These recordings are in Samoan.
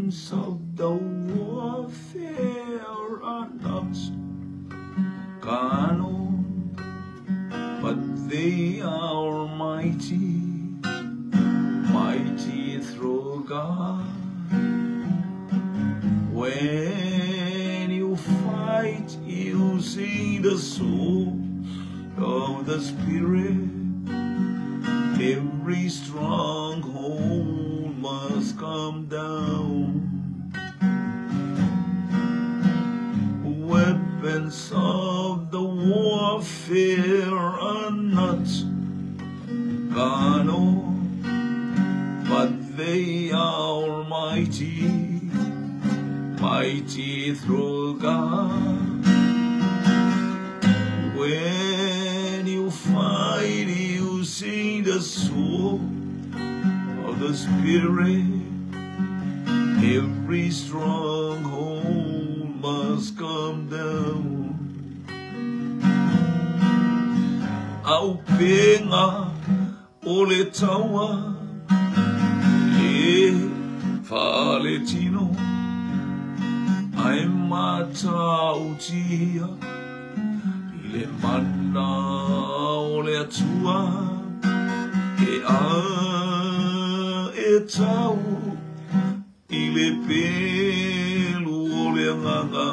Weapons of the warfare are not carnal, but they are mighty, mighty through God. When you fight using the sword of the Spirit, every stronghold must come down. Weapons of the warfare are not carnal, but they are mighty, mighty through God. When you fight using the sword of the Spirit, every stronghold must come down. Aupenga o le taua e faletino, ai matautia i le mana o le Atua, e a e tau i le pelu o le agaga,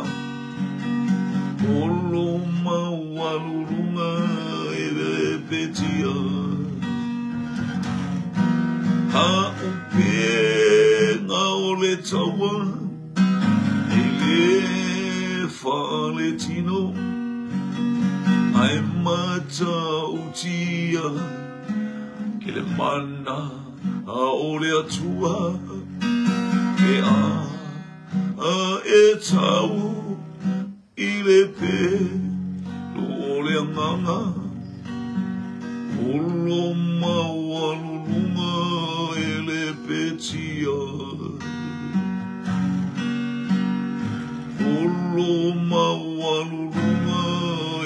o lo maualuluga e lepetia. Aupenga o le taua e le faletino, ai matautia i le mana a o le Atua, e a e tau i le pelu o le agaga, o lo maualuluga e lepetia. O lo maualuluga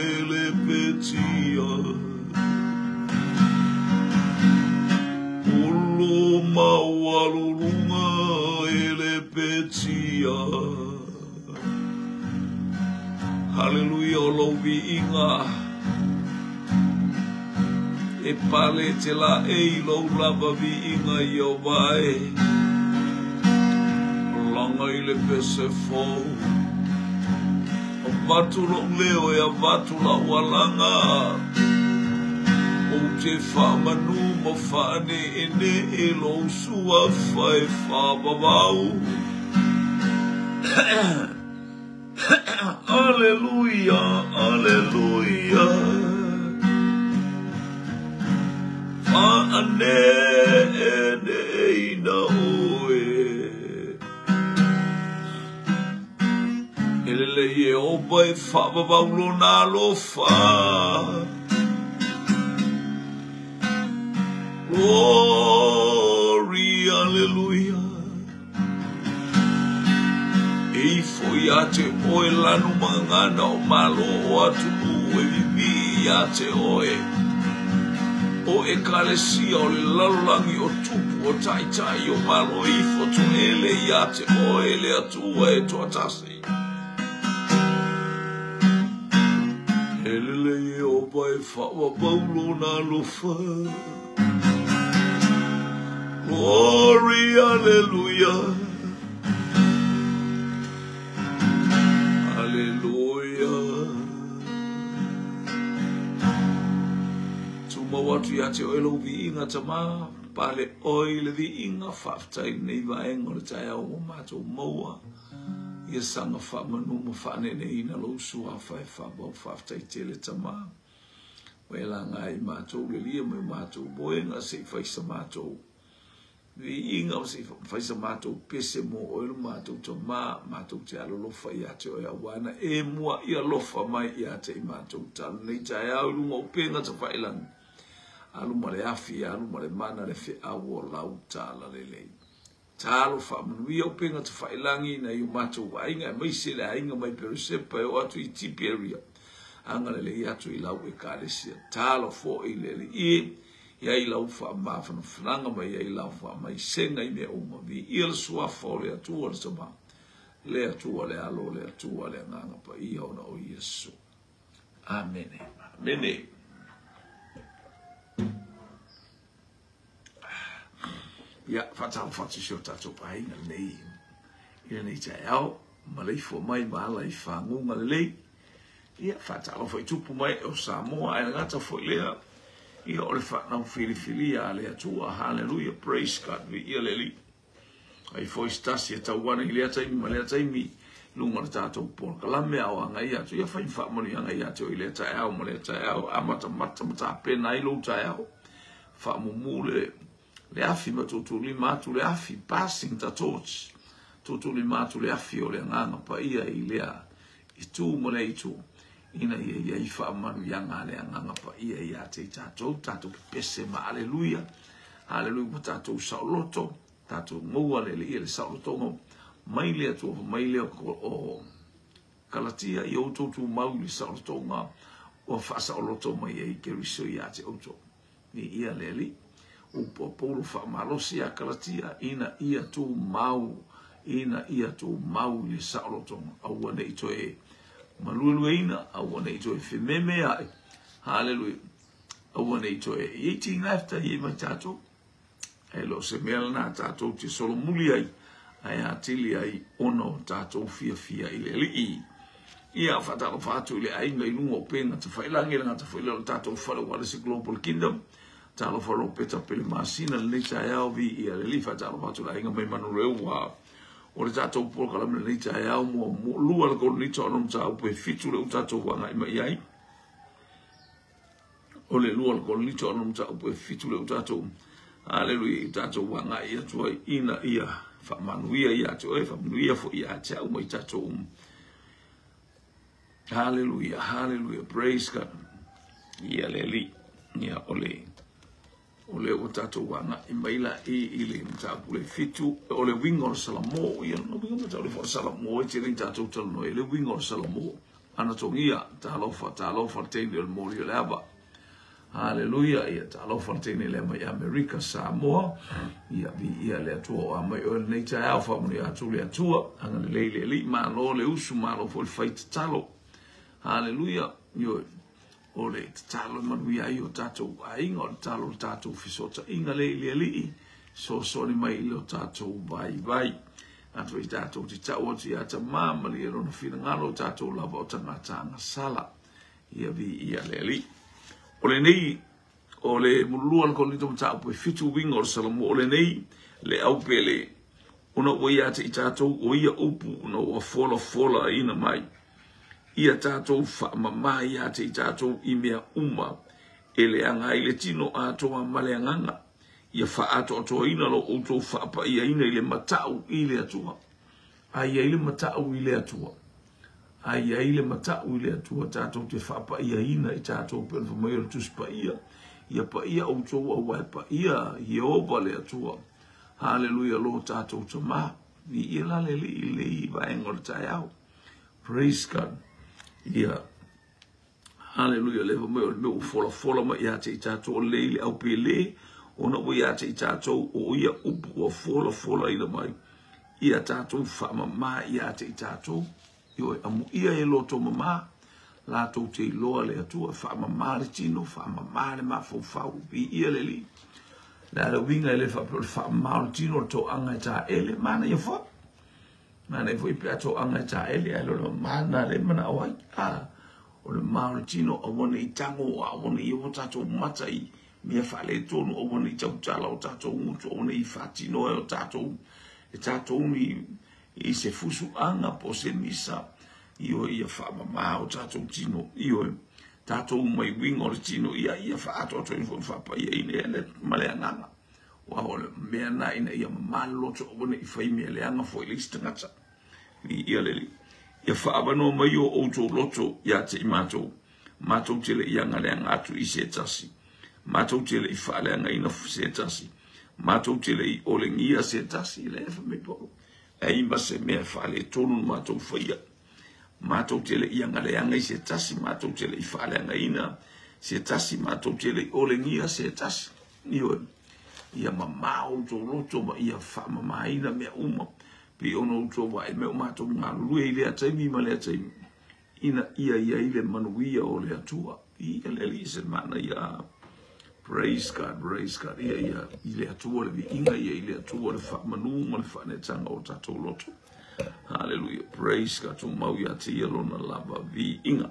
e lepetia. O lo maualuluga e lepetia. Hallelujah, o lou viiga e pale te la e i lou lava viiga i o vai. Langa i le pese fou, o vatu lou leo e a vatu la ualanga. O te whamanu mo whaane e ne e lou sua whae whawawau. Alleluia, alleluia. Whaane e ne ina oe. E lele i e opa e whawawau lona alofa. Glory, alleluia. E ifo ia te oe lanu mangana o malo o atunu e vivi ia te oe. O e kalesia o le lalolangi o tupu o taitai o malo ifo to ele ia te oe le atua e toatasi. E lele i opa e whawapau lona alofa. Glory, alleluia. Alleluia. Tumau atu ia te oe lou viiga tama, pale oe le viiga, faafetai lenei vaega o le taeao ua matou maua. Ia saga faamanu ma faaneneina lou suafa e faavau faafetai tele tama. Ua e laga ai matou le lia mai o matou moega sei fai sa matou viiga o sei fai sa matou pese mo oe lo matou tama, matou te alolofa ia te oe auana e mua i alofa mai ia te i matou tala nei taeao i luga o upega tafailagi. Alu ma le afi, alu ma le mana le feau o lau tala lelei. Talo faamanuia upega tafailagi nai o matou aiga, aemaise le aiga mai Peresepa e oo atu i Tiperia. Agalelei atu i lau ekalesia. Talo foʻi le alii. I ai lau faamafanafanaga ma i ai lau faamaisega i mea uma. Viia le suafa o le Atua le Tama, le Atua le Alo, le Atua le Agaga Paia ona o Iesu. Amene. Amene. Ia, faatalofa atu i si o tatou aiga lenei i lenei taeao, maleifua mai ma ala i faguga lelei. Ia, faatalofa i tupu ma ee o Samoa, ae le gata foi lea, ia o le fanau filifilia a le Atua. Haleluia, praise God, viia le Alii. Ai foi se tasi e tau ane i lea taimi ma lea taimi i luga o le tatou polokalame a o agaia atu, ia fai ma faamanuiaga ia te oe i lea taeao ma lea taeao, amatamata ma tapena ai lou taeao. Faamumu le le afi ma tuutuulima atu le afi, passing the torch, tuutuulima atu le afi o le Agaga Paia i lea itu ma lea itu, ina ia i ai faamanuiaga a le Agaga Paia ia te i tatou, tatou pepese ma aleluia, aleluia, ua tatou saoloto, tatou maua le Alii le saolotoga mai le Atua, mai le o Kalatia, ia outou tumau i le saolotoga ua faasaoloto mai ai Keriso ia te outou. Viia le Alii. Upu a Paulo faamalosi ia Kalatia, ina ia tumau, ina ia tumau i le saolotoga, aua ne i toe maluelueina, aua ne i toe fememeai. Haleluia. Aua ne i toe i ai tiga e fetaia ai ma tatou. E le o se mea lena tatou te solomuli ai, ae atili ai ona o tatou fiafia i le Alii. Ia, faatalofa atu i le aiga i luga o upega tafailagi, le gata foi lea o le tatou fale ua le isi Global Kingdom. Talofa Ropeta Pele Masina lenei taeao, viia le Alii. Faatalofa atu i le aiga mai Manuleu o le tatou polokalame lenei taeao, muamua lua le Korinito ona mataupu e 7 le u tatou agai mai ai. O le 2 o le Korinito ona mataupu e 7 le u tatou, aleluia, i tatou agai atu ai ina ia faamanuia ia te oe, faamanuia foi ia te au ma i tatou uma. Haleluia, haleluia, praise God. Ia le Alii, ia o le o le ua tatou agai mai la i le mataupu le 7, o le uiga o le Salamo. Ia, lona uiga ma tau le fo Salamo e tele tatou talanoa i le uiga o le Salamo. Anatogia, talofa, talofa le teine o le moli o le ava. Haleluia, ia talofa le teine lea mai Amerika, Samoa. Ia viia le Atua o a mai oe lenei taeao, faamanuia atu le Atua. Agalelei le Alii, malo le usu, malo foi le fai tatalo. Haleluia, ioe, o le tatalo e manuia ai o tatou aiga, o le tatalo o le tatou fesootaiga le i le Alii, soasoani mai i lo tatou vaivai. Atu i tatou te tau atu ia Tamā, malie lona finagalo, o tatou lava o tagata agasala. Ia viia le Alii. O lenei, o le mululua o le Korinito mataupu e 7 uiga o le Salamo, o lenei le aupele, ona ua ia te i tatou o ia upu ona ua folafolaina mai. Ia tatou faamama ia te i tatou i mea uma e leaga ai le tino atoa ma le agaga. Ia faaatoatoaina lo outou faapaiaina i le matau i le Atua. Ai ai le matau i le Atua. Ai ai le matau i le Atua, tatou te faapaiaina i tatou pe ona mai o le Tusi Paia. Ia paia outou aua e paia Ieova le Atua. Haleluia lo tatou Tamā. Viia la le Alii i lenei vaega o le taeao. Praise God. Ia. Haleluia, le mai o le mea ua folafola mai ia te i tatou o lei le aupele, ona ua ia te i tatou o ia upu ua folafolaina mai. Ia tatou faamama ia te i tatou, ioe, amuia e loto mama, latou te iloa le Atua, faamama le tino, faamama le mafaufau, viia le Alii. Le a le uiga e le faapea o le faamama o le tino, o le toaga e taele, manaia foi. Manaia foi pe a toaga e taele, ae le o le mama lena le manao ai. O le mama o le tino, aua ne i tago, aua ne i o tatou mata i mea faaletonu, aua ne i tautala o tatou gutu, aua ne i faatino e o tatou, e tatou ni i se fusuaga po o se misa, ioe, ia faamama o tatou tino, ioe, tatou mai uiga o le tino, ia, ia faaatoatoaina foi ma faapaiaina ia le, ma le agaga. Aua o le mea na ina ia mama le loto, aua ne i fai mea leaga foi le isi tagata. Viia le Alii. Ia faaavanoa mai o outou loto ia te i matou, matou te le i agaleaga atu i se tasi, matou te le i faaleagaina se tasi, matou te le i olegia se tasi, le fai mai Paulo. Leai ma se mea e faaletonu na matou faia. Matou te le i agaleaga i se tasi, matou te le i faaleagaina se tasi, matou te le i olegia se tasi. Ioe, ia mamao outou loto ma ia faamamaina mea uma, pei ona outou vaai mai o matou galulue i lea taimi ma lea taimi, ina ia i ai le manuia o le Atua. Ia le Alii se manaia. Praise God, praise God. Ia ia i le Atua le viiga, ia i le Atua le faamanu ma le faaneetaga o tatou loto. Hallelujah. Praise God. Tumau ia te ia lona lava viiga.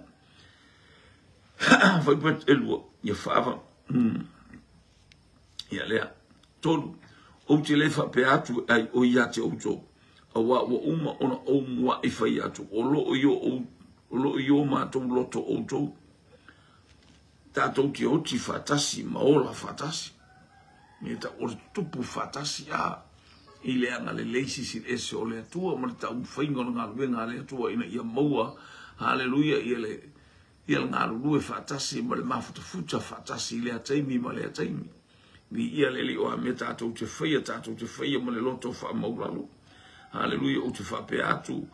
Fuaiupu 2, ia faava. Ia lea. 3. Ou te le faapea atu ai o ia te outou, auā ua uma ona ou muaʻi fai atu, o loo i o loo i o matou loto outou, tatou te oti faatasi ma ola faatasi. Me ta o le tutupu faatasi a i le agalelei silisili ese o le Atua ma le taumafaiga o le galuega a le Atua ina ia maua, haleluia, ia le ia le galulue faatasi ma le mafutafuta faatasi i lea taimi ma lea taimi. Viia le Alii o a mea tatou te faia, tatou te faia ma le loto faamaulalo. Haleluia, ou te faapea atu,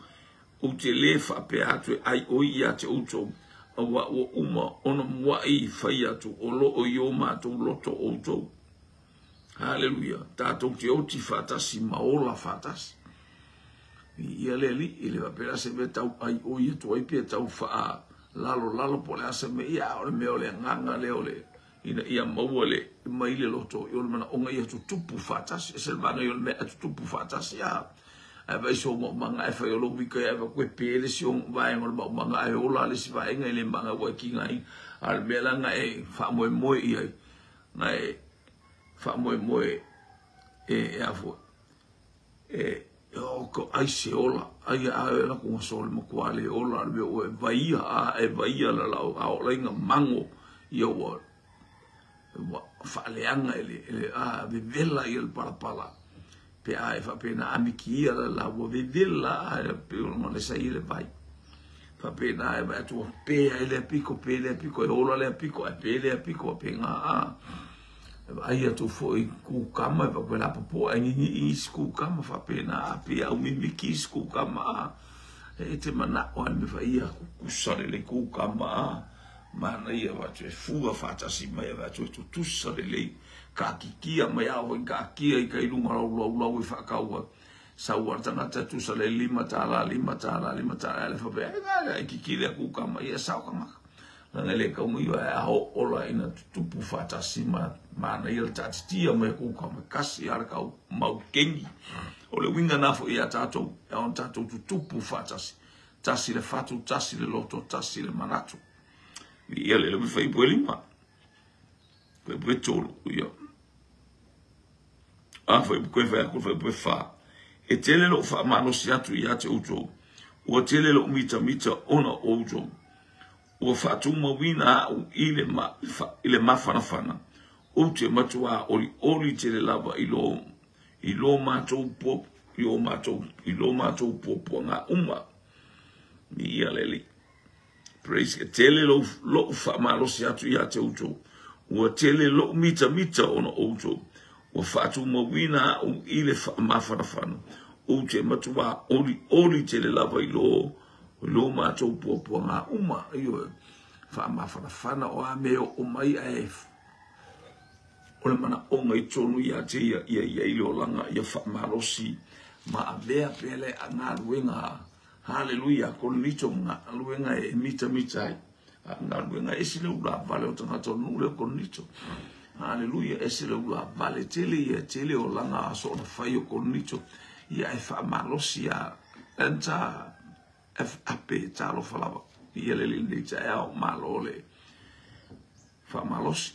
ou te lē faapea atu e ai oi ia te outou, auā ua uma ona muaʻi fai atu o loo i o matou loto outou. Haleluia, tatou te oti faatasi ma ola faatasi. Viia le Alii, e le faapea la se mea tau ai oi atu ai pe tau faalalolalo po o le a se mea, ia a o le mea o le agaga lea o le ina ia maua le mai le loto o le manaoga ia tutupu faatasi. E se le manaia o le mea e tutupu faatasi a. Ae vaai so maumaga e fai o lou wika e koe pe le si vaega o le maumaga ae ola le si vaega i le maga ua e kiga ai. A o le mea la na e faamoemoe i ai, na e faamoemoe e a foi e o ko ai se ola ai a e la ko so le matua le ola le mea ua e vaia a e vaia la lau a ola inga mango ia ua ua faaleaga e le, e le a vevela ia le palapala pe a e faapena amikia la la ua vevela a e pe ona le sai le vai faapena e vai atu pe ai le piko pe le piko e ola le piko e pe le piko pe nga a e vaai atu foi kukama e faapena popo ai ngingi isi kukama faapena a pe au mimiki isi kukama a e te manao ai me faia kukusa le le kukama a manaia vatu e fua faatasi mai vatu e tutusa lelei kakikia mai a oi kakia i kai lunga lau lau lau e whakaua sau a tangata tusa le $5, $5, $5 le whapea e ngā e kiki le kukama ia sao ka maka langa le kaunga iwa e aho ola ina tutupu faatasi ma manaia le taatitia mai kukama kasi ara kau mau kengi o le winga nā fo ia tātou e on tātou tutupu faatasi tasi le fatu, tasi le loto, tasi le manatu. Ia le le fai pue lima. Fai pue tolu, ia. A fai pue fai aku, fai pue fa. E tele lou faamalosi atu ia te outou. Ua tele lou mitamita ona o outou. Ua faatumauina au i le, ma, i le mafanafana. Ou te matuā olioli tele lava i lo, i lo matou po, i o matou, i lo matou puapuaga uma. Ia le Alii. Praise God. Tele lou, lou faamalosi atu ia te outou. Ua tele lou mitamita ona outou. Ua faatumauina au i le faamafanafana. Ou te matuā olioli tele lava i lo, lo matou puapuaga uma. Ioe, faamafanafana o a mea o mai ae o le manaoga i tonu ia te ia ia ia i le olaga ia faamalosi ma avea pea le galuega. Haleluia, Korinito galuega e mitamita ai. A galuega ese le ula vale o tagata o le nuu lea o Korinito. Haleluia, ese le ula vale tele ia tele o laga aso ona fai o Korinito. Ia e faamalosi a enta F ape talofa lava. Ia le lenei taeao malo le faamalosi.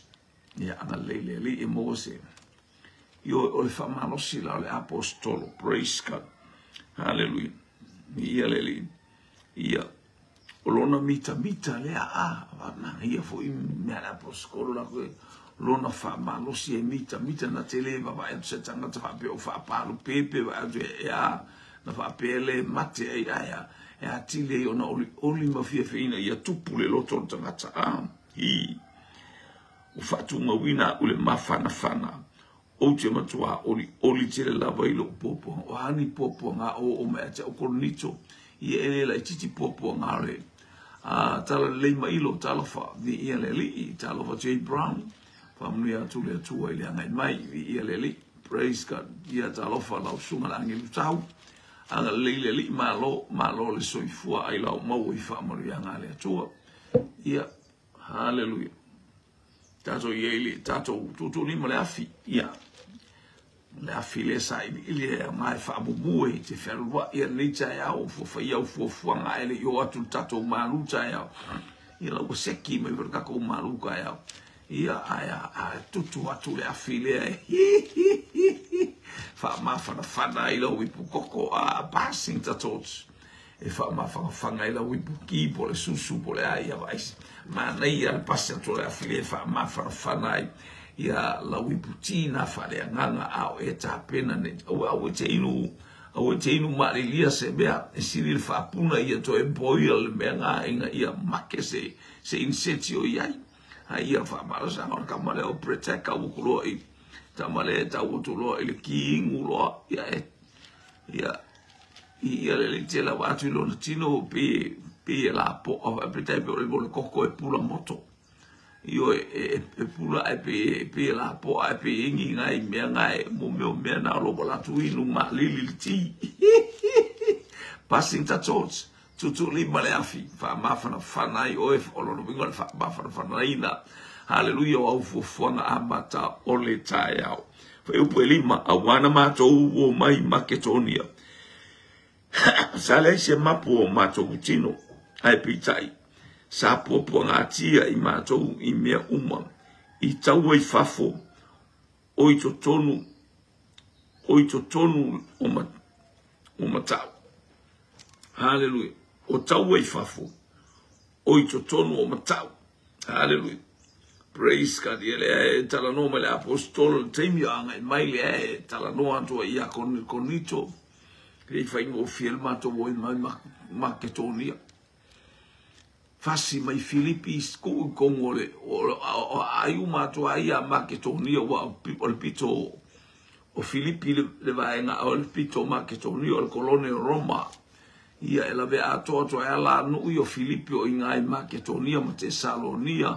Ia agalelei le Alii e maua se ioe o le faamalosi la o le apostolo. Praise God. Hallelujah. Ia le Alii. Ia o lona mitamita lea a manaia foi mea le apostolo la koe lona faamalosi e mitamita na te le vavae atu se tagata faapea o faapalupepe vae atu e a na faapea le mate ai ae e atili ai ona olioli ma fiafiaina ia tupu le loto o le tagata a hi ua faatumauina au le mafanafana ou te matuā olioli tele lava i lou puapuaga. O a ni puapuaga o o mai ia te au Korinito, ia e le laitiiti puapuaga o le a tala lelei ma ilo talofa viia le Alii, talofa J Brown. Faamanuia atu le Atua i le agai mai, viia le Alii. Praise God. Ia talofa lau susuga le agelu tau. Agalelei le Alii, malo, malo le soifua ai lau maua i faamanuiaga a le Atua. Ia, haleluia. Tatou i ai le tatou tuutuulima le afi. Ia, le afi lea sailiili e aoga e faamumu e te fealuai a lenei taeao, fuafai au fuafuaga ae le i oo atu le tatou malu taeao. Ia lau ua seki mai foi le tatou malu taeao. Ia, ae a tutu atu le afi lea e faamafanafana ai lau ipu koko, a passing the torch. E faamafanafana ai lau ipu ki po le susu po le a ia vaai. Manaia le pasi atu o le afi lea e faamafanafana ai ia lau ipu ti na faaleagaga a o e tapena nei. Aua aua te inu, aua te inu maalilia se mea e sili le faapuna ia toe boil le mea ngā ina ia make se se inseti o iai. Ai ia faamalosaga o le tama lea o Brett tau atu loa i tama lea tau atu loa i le ki inu loa ia e ia i ia le le tela wa atu i lona tino pe pe e la po a pe tai pe o le koko e pula moto. Io e e pula e pe pe la po a pe ingi ngai mea ngai mo mea mea na lo la tu inu ma lili le ti. Passing the torch. Tuutuulima le afi, faamafanafana ai oe, o lona uiga o le faamafanafanaina. Haleluia o au fuafuaga amata o le taeao. Fuaiupu e 5, auā na matou o mai Maketonia. Sa leai se mapu o matou tino, ae peitai, sa puapuagatia i matou i mea uma, i taua i fafo, o i totonu, o i totonu o, ma, o matau. Haleluia. O taua i fafo, o i totonu o matau. Haleluia. Praise God. Ia lea e talanoa mai le apostolo le taimi o agai mai lea e talanoa atu ai ia Korinito. Le i faigofie le matou o i mai Maketonia. Fasi mai Filipi ku i kongo le o ai uma atu ai ia Maketonia ua o le pito o Filipi le vaega o le pito o Maketonia o le kolone o Roma. Ia e lawe atoa atu ai ala nuu i o Filipi o inga i Maketonia ma Tesalonia.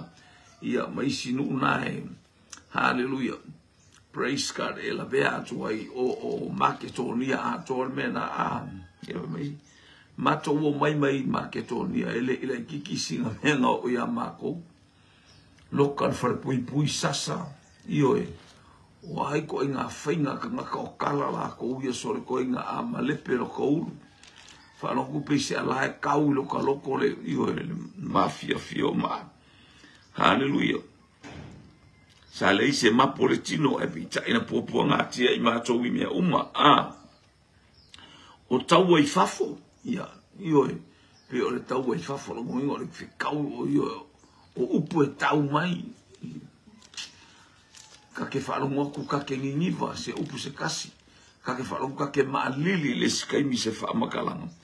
Ia ma isi nuu nae. Hallelujah. Praise God. E lawe atu ai o Maketonia atoa le mea na a. Ia mai matou o mai mai Maketonia e le i laitiiti sina mea na oo ia makou. Loka le falepuipui sasa. Ioe. O ai ko inga whainga ka ngaka o kala la ko uia sole ko inga a malepe lo ka ulu. Whaaloku pe se ala e kau i lo ka loko le ioe le mafia fio ma. Hallelujah. Sa leai se mapo le tino e peitai na puapuagatia i matou i mea uma. A. O taua i fafo. Ia, ioe. Pe o le taua i fafo lo moinga o le whikau o ioe. O upu e tau mai. Ka ke whaalongo aku ka ke niniva se upu se kasi. Ka ke whaalongo ka ke maalili le si kaimi se whaamakalanga.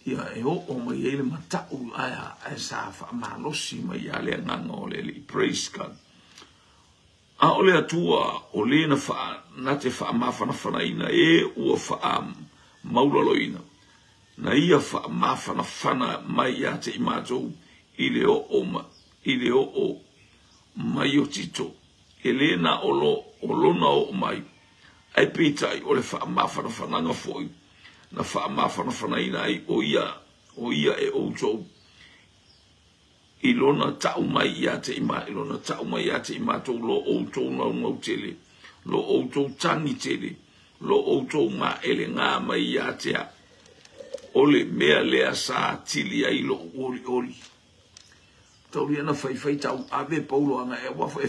Ia e oo mai ai le matau ae ae sa faamalosi mai ia le agaga o le Alii. Praise God. A o le Atua o le na faa na te faamafanafanaina e ua faamaulaloina. Na ia faamafanafana mai ia te i matou i le oo ma i le oo mai o Tito. E le na o lo o lona oo mai. Ae peitai o le faamafanafanaga foi na faamafanafanaina ai o ia o ia e outou i lona tau mai ia te i ma i lona tau mai ia te i matou lo outou naunau tele lo outou tagi tele lo outou maelega mai ia te au o le mea lea sa atili ai loʻu olioli. Taulia na faifai tau ave Paulo aga e ua e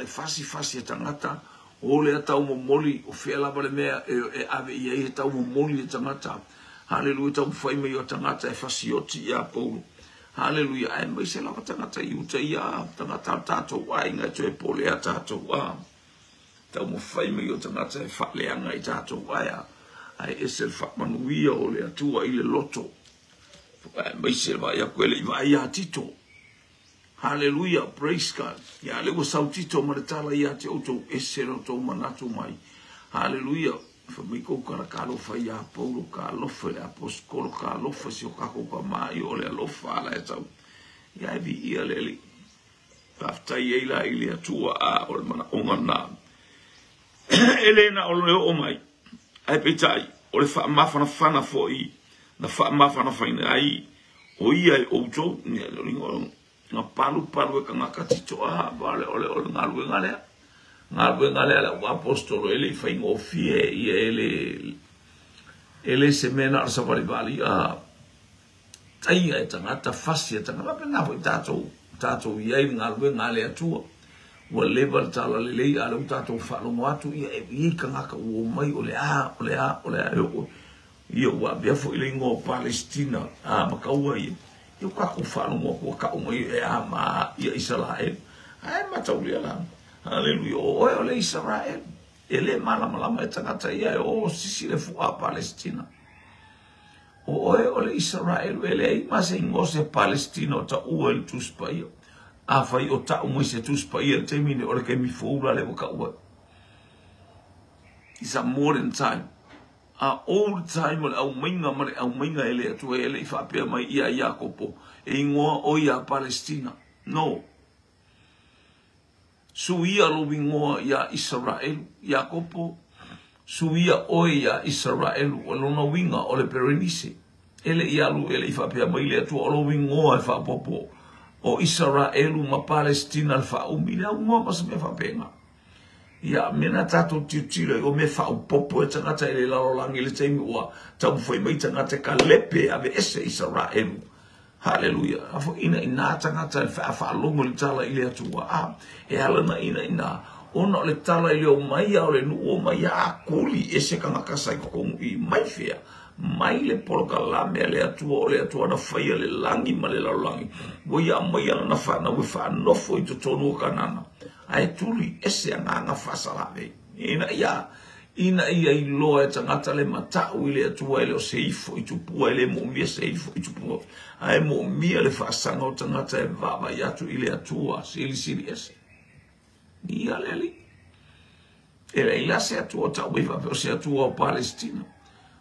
fasifasi e tagata o lea tau momoli o fea lava le mea e ave i ai he tau momoli le tagata. Haleluia tau fai mai o tagata e fasioti ia Paulo. Haleluia ae mai se lava tagata i uta ia tagata o tatou aiga e toe polea tatou a. Taumafai mai o tagata e faaleaga i tatou aea ae ese le faamanuia o le Atua i le loto. Aemaise le vaai atu e le i vaai ia Tito. Haleluia, praise God. Ia le ua sau Tito ma le tala ia te outou ese lo tou manatu mai. Haleluia. Fai mai kou kala ka alofa ia Paulo, ka alofa i le aposetolo, ka alofa si o kakou ka ma i o le alofa ala e tau. Ia e viia le Alii. Faafetai ai la i le Atua, a o le manaoga lena. E le na o le oo mai, ae peitai, o le faamafanafana foi na faamafanafanaina ai o ia e outou. Na palupalu e kagaka titoa o le galuega lea. Galuega lea le auaposetolo e le i faigofie ia e le se mea na o le savalivali a taia e tagata fasi e tagata faapena foi tatou i ai i le galuega a le Atua. Ua leva le talalelei a o lea ua tatou faalogo atu ia e i ai tagata ua omai o le a o le a o le a e oo ia ua avea foi le igoa o Palesitina a ma taua ia. Ia ua tatou faalogo atu ua tau mai e a ma ia Isaraelu. Ae mataulia la. Haleluia. O oe o le Isaraelu. E le malamalama e tagata ia e o sisi le fua a Palesitina. O oe o le Isaraelu e leai ma se igoa se Palesitina o taua i le Tusi Paia. Afai o tau mai se Tusi Paia i le taimi nei o le taimi fou la lea ua tau ai. It's a modern time. A old time o le aumaiga ma le aumaiga e le Atua e le i faapea mai ia Iakopo e igoa o ia Palestina. No. Suia lou igoa ia Isaraelu. Iakopo, suia oe ia Isaraelu. O lona uiga o le Perenise. E le i alu, e le i faapea mai le Atua o lou igoa e faaopoopo o Isaraelu ma Palestina le faaumi. Le augoa ma se mea faapena. Ia, mea na tatou tilotilo ai, o mea faaopoopo e tagata i le lalolagi i le taimi ua taumafai mai tagata e kalepe e aveese Isaraelu. Haleluia. A foi ina ina tagata e faalogo i le tala i le Atua. A, e ala na ina ina, ona o le tala i le omai a o le nuu omai a kuli e se kangaka sa i totonu i mai fea. Mai le polokalame a le Atua o le Atua na faia le lagi ma le lalolagi. Ua ia aumai ana na whanau e whaanofo i totonu o Kanana. Ae tuli ese agaga faasalavei. Ina ia iloa e tagata le matau i le Atua e le o se ifo i tupua, e le moomia se ifo i tupua. Ae moomia le faasaga o tagata e vaavaai atu i le Atua silisili ese. Ia le Alii. E leai la se Atua o tau mai faapea o se Atua o Palesitina.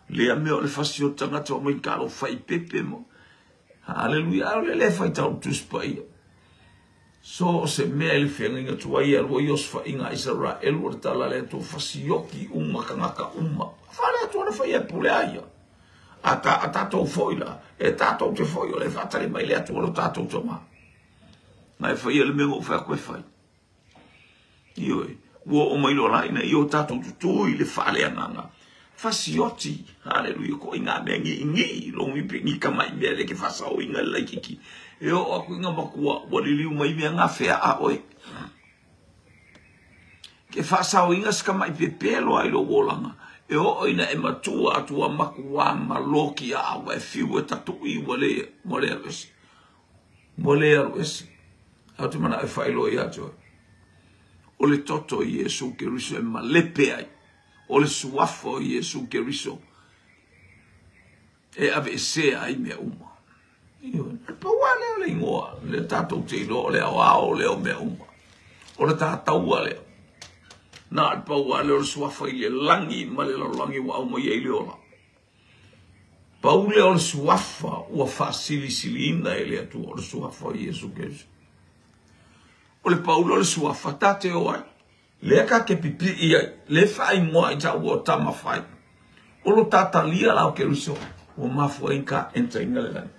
Lea mea o le fasi o tagata o mai talo faipepe mo. Haleluia, a o le le faitau le Tusi Paia. So o se mea i le feagaiga tuai e alu ai osofaiga a Isaraelu o le tala a le Atua fasioki uma tagata uma. Fa le Atua na faia e pule a ia. A tatou foi la, e tatou te foi o le faatali mai le Atua lo tatou tama. Na e faia le mea na ou fai atu e fai. Ioe, ua oo mai loa la ina ia o tatou tutū i le faaleagaga. Fasioti, haleluia, ko i ngā mea ngi'ingi'i, logi pe ngi kamai mea le ke faasaoina le laitiiti. E oo atu i ngā matua, ua liliu mai mea ngā fea a oe. Ke faasaoina se kamai pepelo ai lou olaga. E oo ina e matua atu a makuā ma loki a ua e fiu e tatu'i ua le, ua le alu ese. Ua le alu ese. Ae ou te manao e faailoa ia te oe. O le toto o Iesu Keriso e malepe ai. O le suafa o Iesu Keriso e aveesea ai mea uma. Ioe, e pau lava lea o le igoa, lea tatou te iloa o le aoao lea o mea uma. O le tataua lea. Na o le pau lava lea o le suafa i le lagi ma le lalolagi ua aumai ai le ola. Pau lea o le suafa ua faasilisiliina e le Atua, o le suafa o Iesu Keriso. O le pau lea o le suafa ta te o ai. Lea ka te pipii ai, le faaigoa i taua o tama fai. O lo tatalia la o Keriso, ua mafua ai ka enter ina le lagi.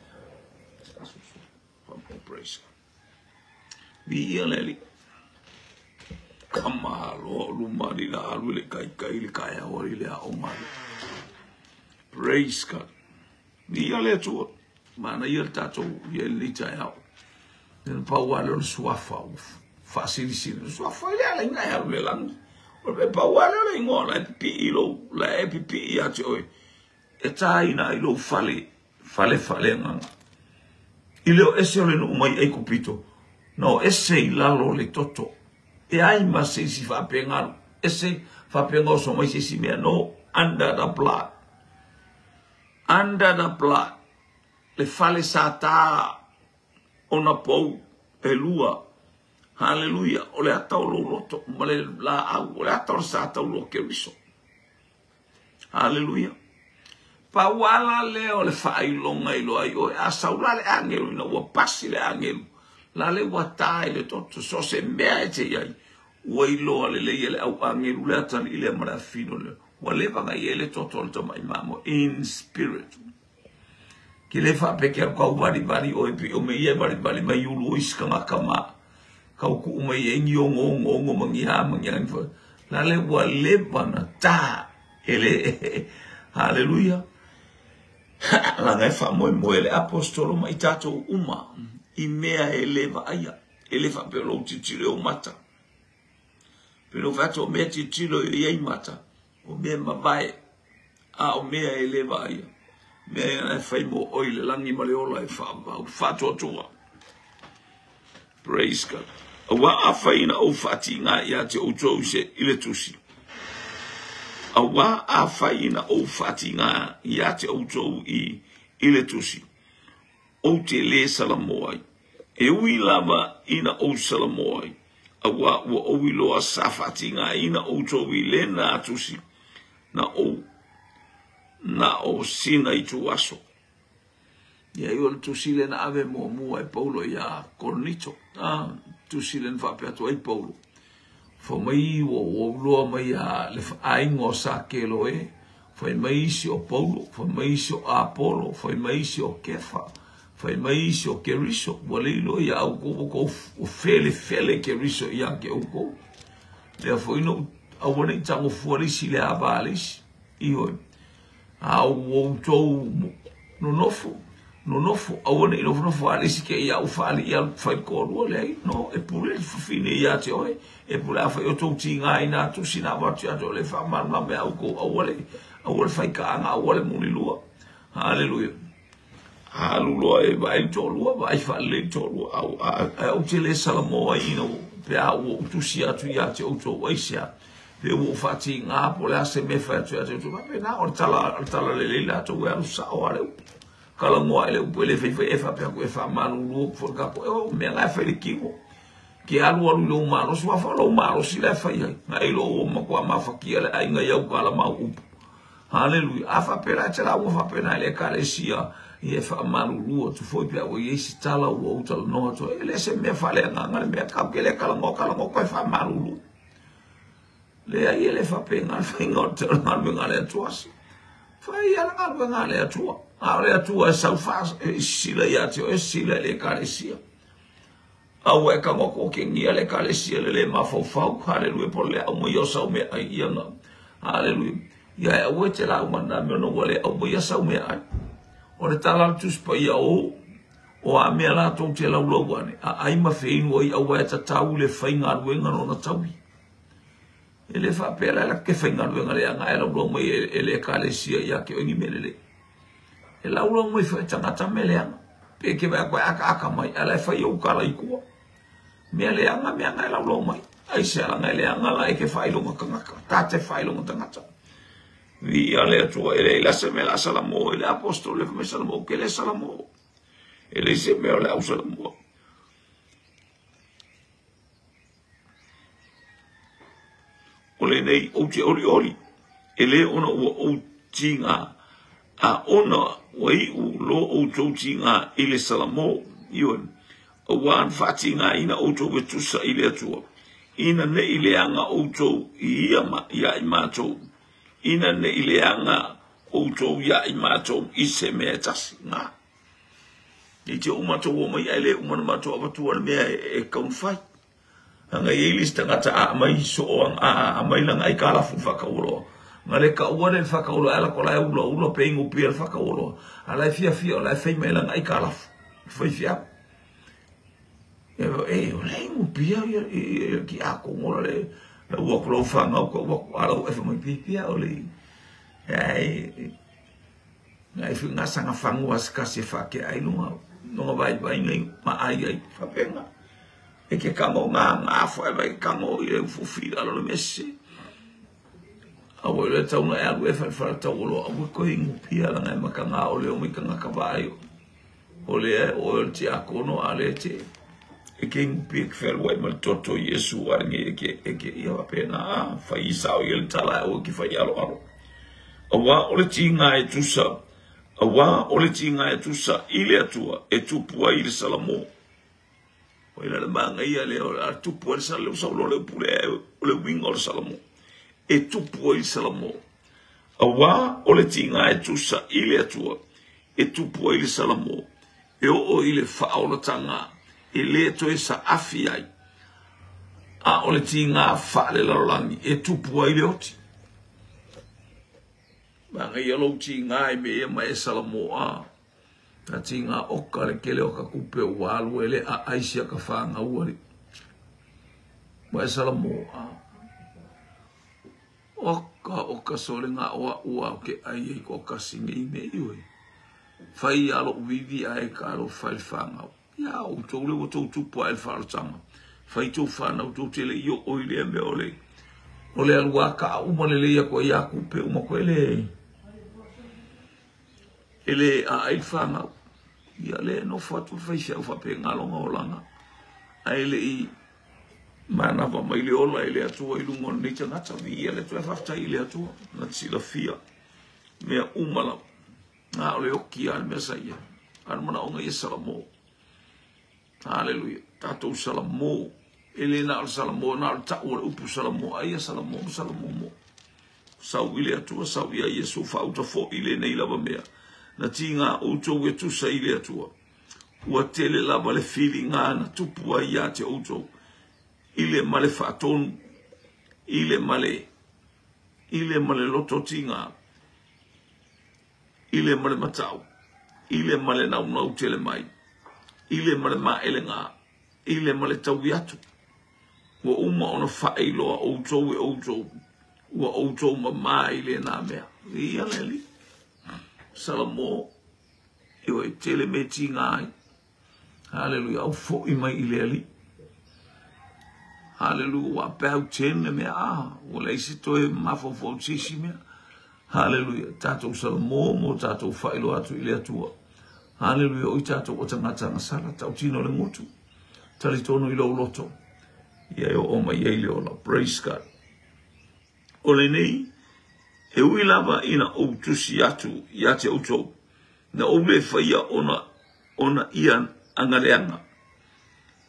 Praise God. Viia le Alii. Ka malo o luma ali la alu i le ikaika i le taeao ali le aoga ali. Praise God. Viia le Atua. Manaia le tatou ia i lenei taeao. Lena pau lava lea o le suafa ua faasilisili. O le suafa e le ala ina e alu i le lagi. O le pau lava lea o le igoa la e pipii i lou, la e pipii ia te oe. E tāina ai lou fale, fale faaleagaga. I le o ese o le nuu mai Aikupito, na o ese i lalo o le toto. E ai ma se isi faapea ese, faapea oso mai se isi mea. No, under the blood. Under the blood. Le fale sa tā ona pou e lua. Haleluia. O le ata o lou loto ma le laau. O le ata o le sa taulo o Keriso. Haleluia. Pau ala lea o le faailoga i loa ai oe. A sau la le agelu ina ua pasi le agelu. La le ua tā i le toto, so o se mea e te i ai, ua iloa lelei e le au agelu le atalii lea ma le afafine o le, ua leva ona i ai le toto o le tamai mamoe, in spirit. Ke le faapea ke alu kau valivali oe pei o mea ia e valivali mai ulu o isi tagata ma kau kuu mai ai ni ogoogoogo ma ni a ma ni a la le ua leva ona tā e le haleluia laga e faamoemoe le apostolo ma i tatou uma i mea e le vaaia e le faapea o lou tilotilo i ou mata pe lou fai atu o mea tilotilo i ai mata O mea mavae, a o mea e le vaaia, mea ia na e fai mo oe i le lagi ma le ola e faavavau faatuatua. Praise God. Aua afai ina ou faatiga ia te outou i se i le tusi. Aua afai ina ou faatiga ia te outou i i le tusi. Ou te lē salamo ai. E ui lava ina ou salamo ai, auā ua ou iloa sa faatigaina outou i lena tusi na ou na o sina ituaso. Ia i o le tusi lea na ave muamua e Paulo iā Korinito. A, tusi lea na faapea atu ai Paulo. Fai mai ua ou iloa mai a le aiga o Sakelo e, fai mai isi o Paulo, fai mai isi o Apolo, fai mai isi o Kefa, fai mai isi o Keriso, ua le iloa ia outou, ua tou felefele Keriso ia te outou. Lea foi na ou aua ne i tagofua le isi i le ava a le isi. Ioe. A ua outou nonofo, nonofo, aua ne i nofonofo a le isi ke ia u faalii alu fai toalua, leai, no, e pule le fafine ia te oe, e pule afai o tou tiga i nā tusi na avatu ia te oe, le faamalamalama ia outou, aua le, aua le faikaaga, aua le mulilua. Haleluia. Alu loa e vaai le toalua, vaai faalelei le toalua, ae ou te le salamo ai ina pe a ua ou tusi atu ia te outou aisea, pe ua ou faatiga po o le a se mea e fai atu ia te outou. Faapena, o le tala, o le tala lelei latou e alu sao lava le upu. Talanoa i le upu e le faifai e faapea atu e faamalulu atu foi le tatou, e o mea la e fai le tino. Ke alualu i lou malosi, aua foi o lou malosi la e fai ai. Na e iloa ua matua mafatia le aiga i au tala ma au upu. Haleluia. A faapea la e te lauga faapena i le Ekalesia, ia e faamalulu atu foi pe a ua i ai se tala ua ou talanoa atu ai. E le se mea faaleagaga le mea kau ke le talanoa, talanoa koe faamalulu. Leai, e le faapena le faiga o le galuega a le Atua. Fai ia le galuega a le Atua. A o le Atua e sau faa, e sisila ia te oe, sisila i le Ekalesia. A ua e tago atu o kegia le Ekalesia le le mafaufau, haleluia, po o le aumaia o sau meaai ia na, haleluia, ia e aua e te lauga na mea ona ua le aumaia sau meaai. O le tala a le Tusi Paia o, o a mea latou te laulau ane, a ai ma feinu ai aua e tatau le faigaluega lona taui. E le faapea la ke faigaluega leaga ae laulau mai e le Ekalesia ia te oe ni mea lelei. E laulau mai foi tagata mea leaga. Pe ke vaai atu e akaaka mai, ae la e fai ou tala i tua. Mea leaga, mea na e laulau mai. Aisea laga e leaga la e ke faailoga tagata. Ta te faailoga tagata. Viia le Atua, e leai la se mea la salamo i le apostolo le fai mai salamo, ke le salamo. E leai se mea o le au salamoa. O lenei ou te olioli, e lē ona ua ou tiga, a ona ua iu lo outou tiga i le salamo, ioe, auā na faatigaina outou e tusa i le Atua, ina ne i leaga outou i ia ma ia i matou, ina ne i leaga outou ia i matou i se mea e tasi. Nga. I te o matou o mai ae le uma na matou avatua le mea e tatau ona fai. Aga e i ai le isi tagata a aumai soo a aumai lana aikalafu i le faatauoloa. Na le taua lea i le faatauoloa e ala atu la e ulaula pe inupia le faatauoloa. A la e fiafia o la e fai mai lana aikalafu. Faifeau. E, e, o le inupia ia ia tiakono la le lau atu lau fanau tau atu a lau e fai mai pipia o le ai Nai fi nga sanga fanua se kasi e whakea ai lunga nonga vai vai nei ma ai ai whapenga. E ke kango ngā ngā whae vai kango i le ufufi lalo le mese. A ua le tauna e alu e whare whare tau olo a ua koe ingu pia langa e maka ngā ole o mai kanga ka vai o. O le e o le te akono a le te e ke ingu pia ke whare wai ma le toto Yesu a nge e ke e ke ia wapena a whai i sao i le tala e o ki whai alo alo. Auā o le tiga e tusa, auā o le tiga e tusa i le Atua e tupu ai le salamo. O ina le magaia lea o le a tupu ai le sala, lea ua saunoa le upu lea, o le uiga o le Salamo. E tupu ai le Salamo. Auā o le tiga e tusa i le Atua, e tupu ai le Salamo, e oo i le faaolataga e le toe saafi ai, a o le tiga faalelalolagi e tupu ai le oti. Magaia lou tiga i mea ia ma e Salamo a. Na tiga oka le kele o ka kupe ua alu e le a aisia ka whangaua li. Ma e Salamo a. Oka oka sole nga oa ua o ke ai ei ko kasi nei me iwe. Fai a lo vivi a e ka lo fai whangau. Ia o tou le ua tou tupu a e le whaalotanga. Fai tou whanau tou tele i o oi lea mea o le o le alua ka a uma le leia ko ia kupe uma ko ele e le a ai whanau. Ia le no fatu fai se au whape ngalonga o langa. A ele i manava mai le ola e le Atua i luga o lenei tagata. Viia le Atua, e faafetai i le Atua na te silafia mea uma lava. A o le oki lava le mea sa i ai. A o le manaoga ia Salamo. Haleluia. Tatou Salamo. E le na o le Salamo, na o le tau o le upu Salamo. Aia Salamo ma Salamo mo. Sau i le Atua, sau ia Iesu, faauta foi i lenei lava mea. Na tiga outou e tusa i le Atua. Ua tele lava le filiga na tupu ai ia te outou i le ma le faatonu, i le ma le, i le ma le loto tiga, i le ma le matau, i le ma le naunau tele mai, i le ma le maelega, i le ma le taui atu. Ua uma ona faailoa outou e outou, ua outou mamā i lena mea. Ia le Alii. Salamo, Ioe, tele mea tiga ai. Haleluia, au foi mai i le Alii. Haleluia, ua about 10 le mea, ah, ua leai se toe mafaufau i se isi mea. Haleluia, tatou Salamo mo tatou faailoa atu i le Atua. Haleluia, o i tatou o tagata agasala, tautino le gutu. Talitonu i lou loto, ia e oo mai ai le ola. Praise God. O lenei, e ui lava ina ou tusi atu ia te outou, na ou le faia ona, ona ia agaleaga,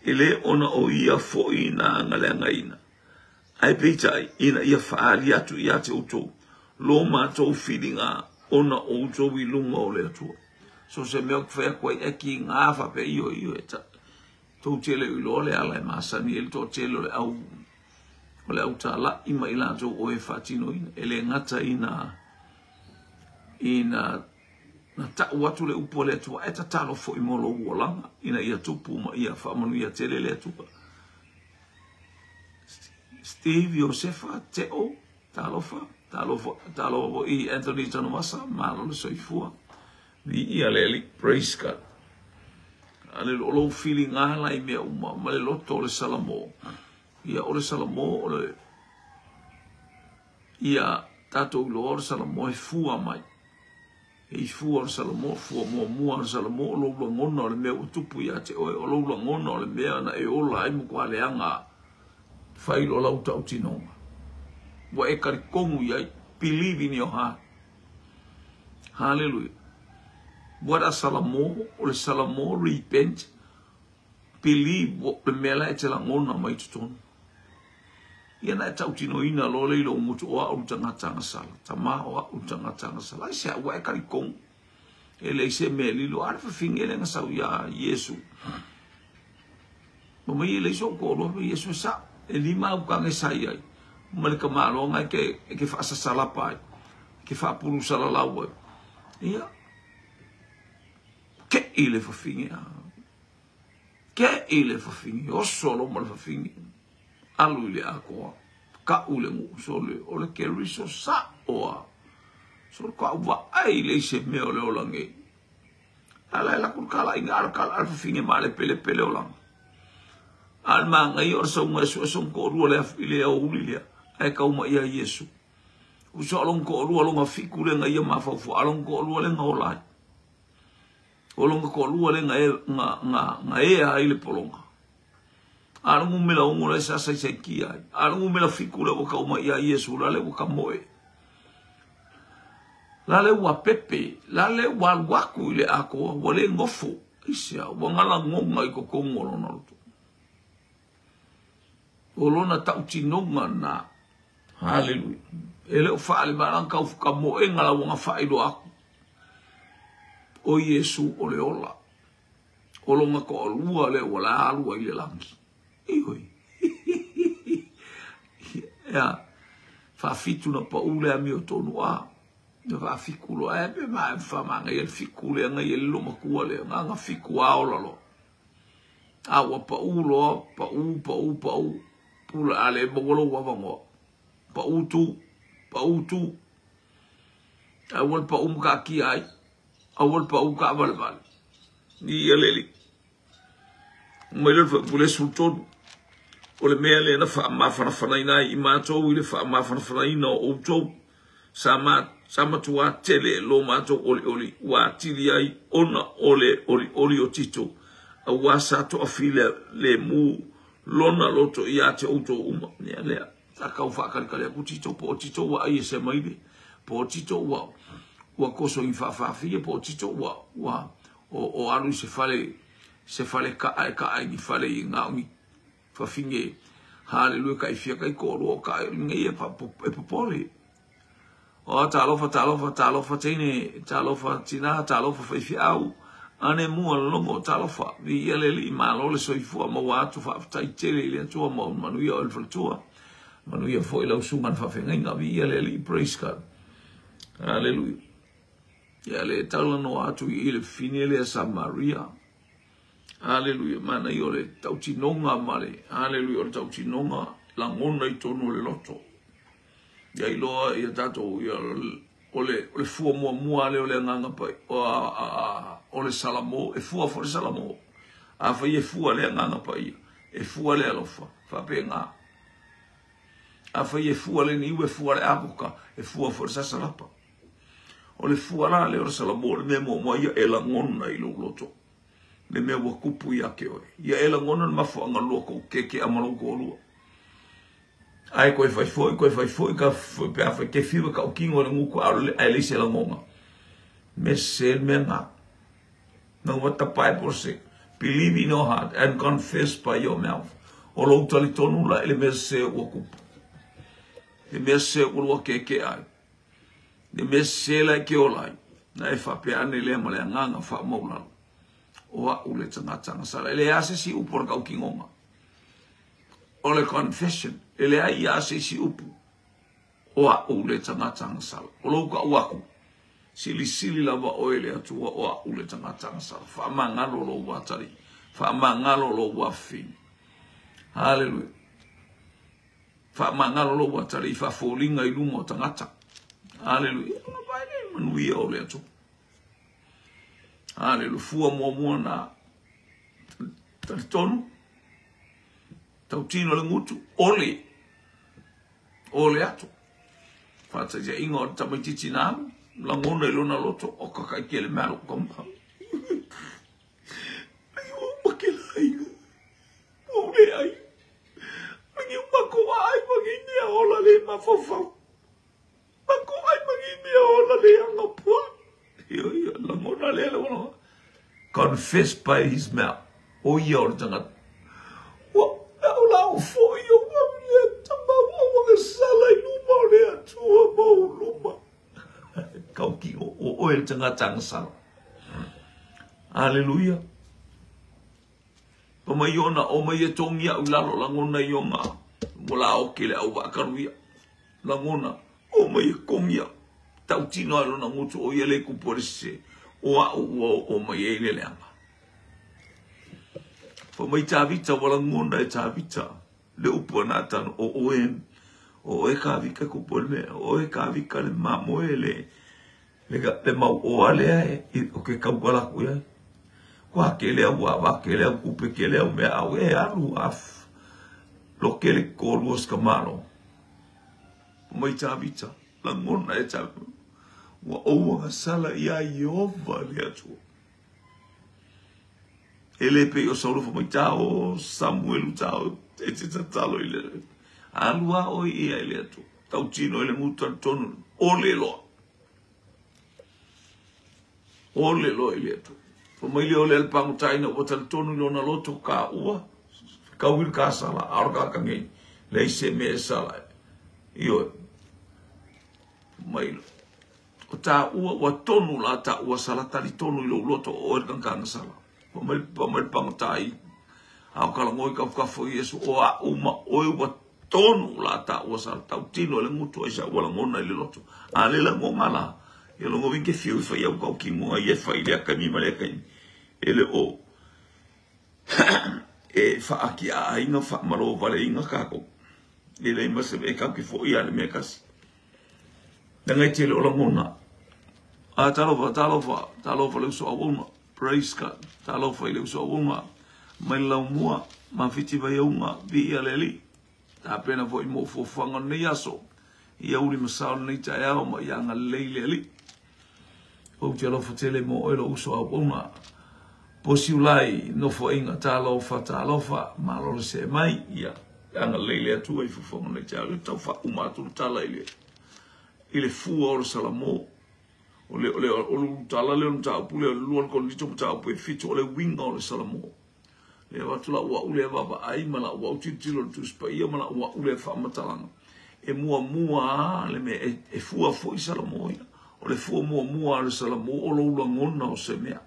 e le ona o ia foi na agaleagaina, ae peitai, ina ia faaali atu ia te outou lo matou filiga ona o outou i luga o le Atua. So se mea ou te fai atu ai, e ki ngā faapea, ioe, ioe, ta, tou te le o iloa le ala e masani ai le toatele o le au o le au tālaʻi ma i latou o e faatinoina. E le gata ina ina na taʻu atu le upu a le Atua, ae tatalo foi mo lou olaga ina ia tupu ma ia faamanuia tele le Atua. Steve Iosefa Teo, talofa, talofa, talofa foi Anthony Tanuvasa, malo le soifua. Viia le Alii, praise God. Aleluia, o lou filiga la i mea uma, ma le loto o le Salamo. Ia, o le Salamo, o le... Ia, tatou iloa o le Salamo e fua mai. E i fua o le Salamo, fua muamua o le Salamo, o lou lagona o le mea ua tupu ia te oe, o lou lagona o le mea na e ola ai matua leaga fai lo lau tautinoga. Ua e talitonu i ai, believe in your heart. Hallelujah. What a Salamo, o le Salamo repent, believe o le mea la e te lagona mai totonu. Ia na e tautinoina loa le i lou gutu o au le tagata agasala, tama o au le tagata agasala. Ai se au e talitonu. E leai se mea e lilo, a le fafine le na sau iā Iesu. Ma mai e leai sou toalua, fai mai Iesu e sao. E lima au tane sa i ai, ma le tamaloga e ke, e ke faasasalapa ai, e ke faapulu salalau ai. Ia, kei le fafine a. Kei le fafine, oso lo ma le fafine. Alu i le atoa, ka'u le nuu, sole, o le Keriso sa'o a. Sole, ka'u vaai leai se mea o le ola nei. A la e laku le kalaiga, a le kala a le fafine ma le pelepele olaga. A le magaia o le sauga e sue sona toalua le i le aoauli lea, ae tau mai ia Iesu. Uso a lona toalua lona fiku lea na ia mafaufau, a lona toalua lea na ola ai. O lona toalua lea na, e, na, na, na ea ai le pologa. A le numera 6 la e sa saisaitia ai. A le numera 7 lea ua tau mai ia Iesu, la lea ua tamoe. La lea ua pepe, la lea ua alu atu i le atoa, ua le nofo. Aisea, ua galagona i totonu o lona loto. O lona tautinoga na. Haleluia. E le o faalemalanga kau ka moenga la uaga faailoa aku. O Iesu o le ola. O longa toalua lea ua la alu ai i le lagi. Ioe. Ia, faafitu na pau le amiotonu a. Na faafiku loa e pe ma faamagaia le fiku lea gaia le lomatua lea. Gaga fiku a ola loa. A ua pau loa, pau, pau, pau. Pula a le maua lou avanoa. Pau tu, pau tu. Aua le pau ma kaatia ai. Aua le pau kaavalevale. Ia le alii. Mai le faipule 13. O le mea lea na faamafanafanaina ai i matou i le faamafanafanaina o outou. Sa sa matua tele lo matou olioli ua atili ai ona o le olioli o Tito. Auā sa toafilemu lona loto ia te outou uma. Ia lea. Sa kau faakalikali aku Tito po o Tito ua ai e se mai le. Po o Tito ua ua koso i faafaafia po o Tito ua ua o alu i se fale se fale kaa e kaa i ni fale i ngā ni fafine. Haleluia ka i fia kai ko lua ka e ngai e popole. O talofa talofa talofa teine talofa tina talofa faifeau ane mua logo talofa vi ia le alii malo le soifua maua atu faafetai tele i le Atua ma manuia o le faletua manuia foi lau susuga na faafeagaiga vi ia le alii. Praise God. Hallelujah. Ia le talanoa atu i le fine lea Samaria. Hallelujah. Mana i o le tautinoga ma le hallelujah o le tautinoga lagona i tonu o le loto. Ia iloa ia tatou ia o le fua muamua lea o le agaga pai o le Salamo e fua foi le Salamo. Afai e fua le agaga paia, e fua le alofa, faapena. Afai e fua le niu, e fua le avoka, e fua foi le sasalapa. O le fua la lea o le Salamo, o le mea muamua ia e lagona i lou loto. Le mea ua kupu ia te oe. Ia e lagona le mafuaaga lua kou keke a ma lou toalua. Ae koe fai foi, koe fai foi, ka pe a fai te fiu e kaukino le nguku a le ae leai se lagoga. Me se le mea nga. Now what the Bible say? Believe in your heart and confess by your mouth. O lou talitonu la i le mea sese ua kupu. Le mea sese ua lua keke ai. Le mea sese la e ke ola ai. Na e faapea ane lea ma le agaga faamaulalo. O a'u le tagata agasala. E leai se isi upu o le kaukinoga. O le confession, e leai ia se isi upu. O a'u le tagata agasala. O lou ka'u aku, silisili lava oe le Atua o a'u le tagata agasala. Faamagalo lou atalii, faamagalo lou afafine. Haleluia. Faamagalo lou atalii, faafoliga i luma o tagata. Haleluia. Manuia o le Atua. Haleluia. Fua muamua na talitonu. Tautino le gutu, ole, ole atu. Faataitaiga o le tamaitiiti na alu, lagona i lona loto, o kakaike le mea lou kama. Ai ua uma ke laiga, ua ou le ai. Magi uma ko ai magi mea ola le mafaufau. Mako ai magi mea ola le anga pua. Io ia, lagona lea le lagona. Confess by his mouth. O ia o le tagata. Ua au la au foi o mea tama ua agasala i luma o le Atua ma ou luma. Kau ki o oe le tagata agasala. Aleluia. Pa mai ona o mai e tongi au i lalo lagona i ona ua la oke le au vaakalu ia. Lagona o mai e kongi au. Tautino ai lona gutu o ia le kupu o le sese o a'u ua oo mai ai le leaga. Fai mai Tavita ua lagona e Tavita le upu a Natano o oe o oe Kavika kupu o le mea o oe Kavika le mamoe le le mauoa lea e o ke kauala aku iai. Kua kele au ava kele au kupe kele au mea au e alu af loke le kolua o se ka malo. Mai Tavita lagona e Tavita ua ou agasala iā Ieova le Atua. E le pei o Saulo fai mai tā o Samuelu tā o e te tatalo i le alu a oe ia i le Atua. Tautino i le gutu talitonu ole loa. Ole loa i le Atua. Fai mai lea o le pagota ina ua talitonu i lona loto ka ua kau i le kasala a o le kakagei. Leai se mea e sala ai. Ioe. Mai o taua ua tonu la taua sala talitonu i lou loto o oe le tagata agasala. Fai mai le pagota i a o kalagoi kafokafo i Iesu o a'u ma oe ua tonu la taua sala tautino i le gutu ai sa ua lagona i le loto. A le lagoga la, ia logo vinke fiu i fai au kau kingoga ia e fai lea kaimi ma lea kaimi. E le o e faakiaaiga faamalo valeiga kākou. E leai ma se e kau ke foʻi a le mea kasi. Leaga e tele o lagona. A talofa, talofa, talofa le uso auauna. Praise God. Talofa i le uso auauna. Mai le laumua, mafiti vaiauga, viia le Alii. Tapena foi mo fuafuaga o lenei aso. Ia uli ma sao lenei taeao ma ia agalelei le Alii. Ou te alofa tele mo oe lou uso auauna. Posiulai, nofoaiga, talofa, talofa, malo le see mai. Ia agalelei le Atua i fuafuaga o lenei taeao. Ia tau faauma atu le tala i le i le fua o le Salamo. O le o le o le tala lea o le mataupu lea o le 2 o le Korinito mataupu e 7 o le uiga o le Salamo. Le avatu lau au lea vaavaai ma lau au tilotilo i le Tusi Paia ma lau au lea faamatalaga. E muamua lava le mea e fua foi Salamo ia. O le fua muamua a le Salamo o lou lagona o se mea.